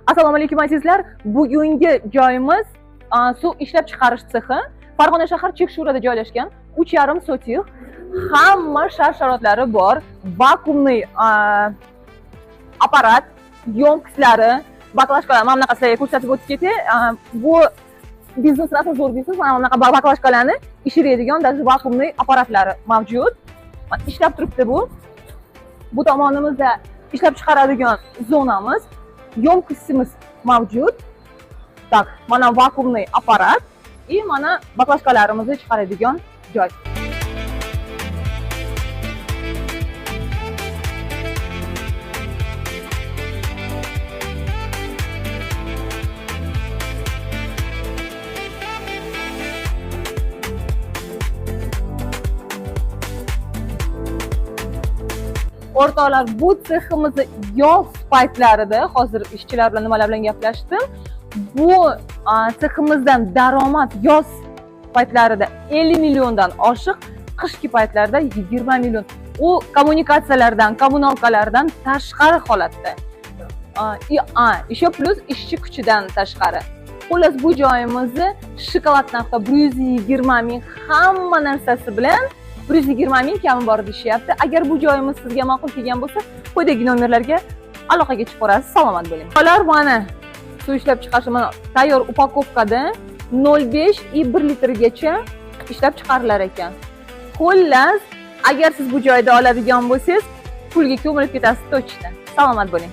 Assalomu alaykum azizlar. Bugungi joyimiz suv ishlab chiqarish sexi. Farg'ona shahar Chekshurada joylashgan 3,5 sotix. Hamma shart-sharoitlari bor. Vakuumli apparat, ёмкость lari, баклажка lar, mana bunaqa sizlarga ko'rsatib o'tib ketay. Bu biznes rosa zo'r biznes. Mana bunaqa баклажка larni ishiradigan даже vakuumli apparatlari mavjud. Mana ishlab turibdi bu. Bu tomonimizda ishlab chiqaradigan zonamiz, ёмкость imiz mavjud. Так, mana vakuumli apparat и mana баклажка larimizni chiqaradigan joy. O'rtoqlar, bu seximizni yoz paytlarida, hozir ishchilar bilan nimalar bilan gaplashdim. Bu seximizdan daromad yoz paytlarida 50 milliondan oshiq, qishki paytlarda 20 million. U kommunikatsiyalardan, коммуналка lardan tashqari holatda. Еще плюс ishchi kuchidan tashqari. Xullas, bu joyimizni shokolad narxida 120 ming hamma narsasi bilan 120 ming kami bor deyishyapti. Agar bu joyimiz sizga ma'qul kelgan bo'lsa, quyidagi nomerlarga aloqaga chiqib ko'rasiz. Salomat bo'ling. Ular mana suv ishlab chiqarish mana tayyor упаковка da 0,5 и 1 litrgacha ishlab chiqarilar ekan. Xullas, agar siz bu joyda oladigan bo'lsangiz, pulga ko'milib ketasiz точно. Salomat bo'ling.